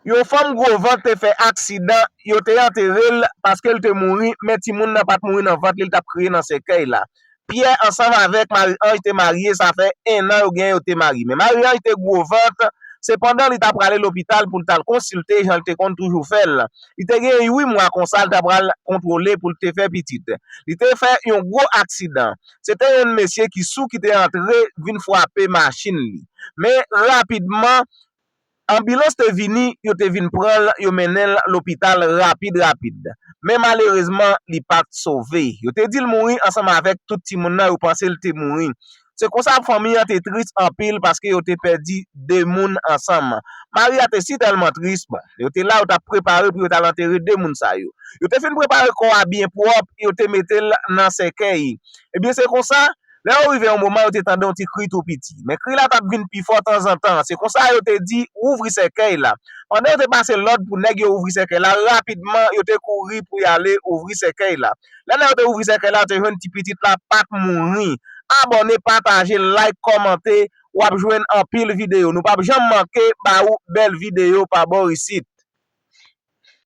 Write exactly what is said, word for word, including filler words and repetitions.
Yon fanm gwo vant te fè aksidan, yo te antere l paske l te mouri, men timoun nan pa t mouri nan vant li, l t ap kriye nan sèkèy la. Pyè ansanm avèk Mari Anj te marye, sa fè ennan yo gen yo te marye. Men Mari Anj te gwo vant, se pandan li t ap prale lopital pou l t al konsilte, jan l te konn toujou fè l. Li te gen uit mwa konsa, l t ap pral kontwole pou l te fè pitit. Li te fè yon gwo aksidan. Se te yon mesye ki sou ki te antre vin frape machin li. Men rapidman, anbilans te vini, yo te vin pran l, yo mennen l lopital rapid rapid. Men malerezman, li pa t sove. Yo te di l mouri ansanm avèk tout timoun nan, yo panse l te mouri. Se konsa fanmi an te tris anpil paske yo te pèdi de moun ansanm. Mari a te si tèlman tris, bon, yo te la, yo t ap prepare pou yo t al antere de moun sa yo. Yo te fin prepare kò a byen pwòp, yo te mete l nan sèkèy. Ebyen, se konsa, lè yo rive yon moman, yo te tande yon ti kri tou piti. Men kri la t ap vin pi fò tanzantan. Se konsa yo te di, ouvri sèkèy la. Pandan yo te pase lòd pou nèg yo ouvri sèkèy la, rapidman, yo te kouri pou y ale ouvri sèkèy la. Lè nèg yo te ouvri sèkèy la, yo te jwenn ti pitit la pa t mouri. Abòne, pataje, like, kòmante, w ap jwenn anpil videyo. Nou p ap janm manke ba ou bèl videyo pa bò isit.